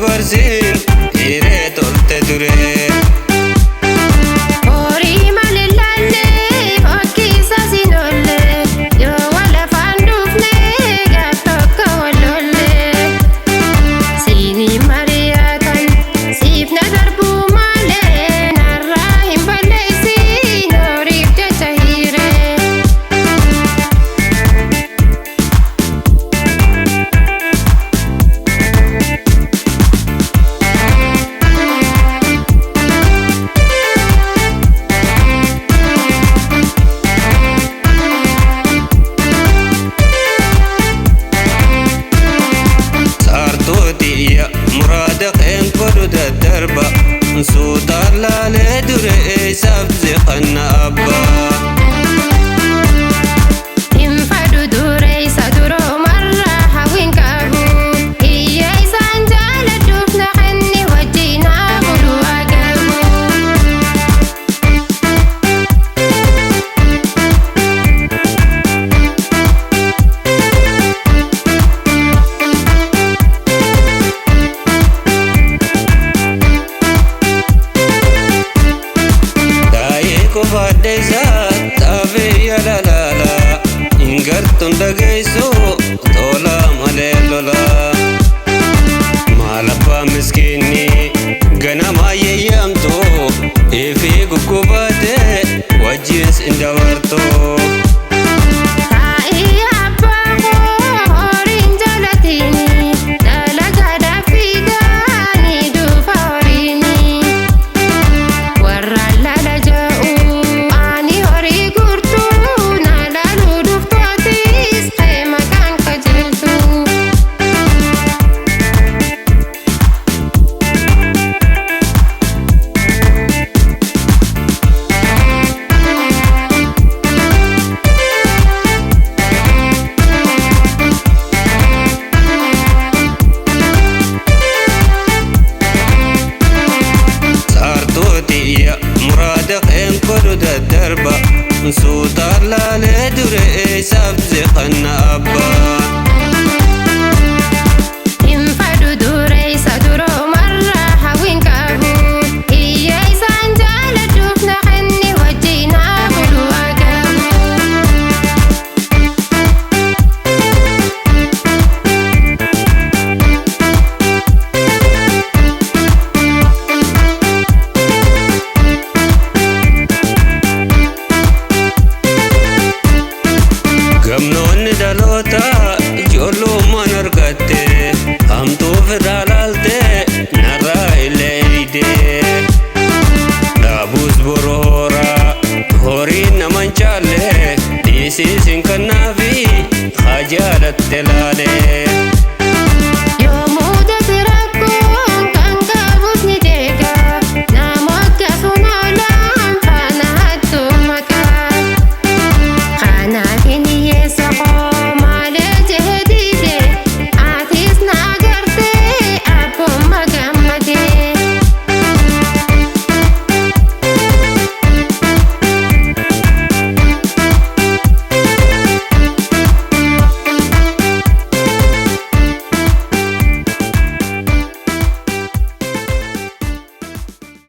Dabarsiin hiree tolte ture. Horii malee laallee fokkiisa siin oolle yoo wal afaan dhufne gaaf tokko wal lolle. Siinii mari'atan siif na darbuu malee narraa hin balleessiin horiif jecha hiree. Saartootiya muraada qeen godhu daddarba suutaan laalee dure eessaaf ziqanna abbaa. Hin fadhu dureessa duroomarraa hawwiin qabu. Iyya isaan jaaladhuuf na kenni wajjin haa bulu agabu. Taa'ee qofaadha isaa xaafee yaala Ingartuun dhageessu tola malee lola. Maal abbaa miskiinni ganamaa yeeyyaamtu ifii guggubaate wajjins hin dabartu. Taa'ii abbaa koo horiin jaallatini dalagaadhaaf fiigaa ni dhufa horiini. Warra lala ja'u ani horii gurtuu na laaluu dhuftootis qeema kan qajeeltu. Saartootiya muraada qeen godhu daddarba suutaan laalee dure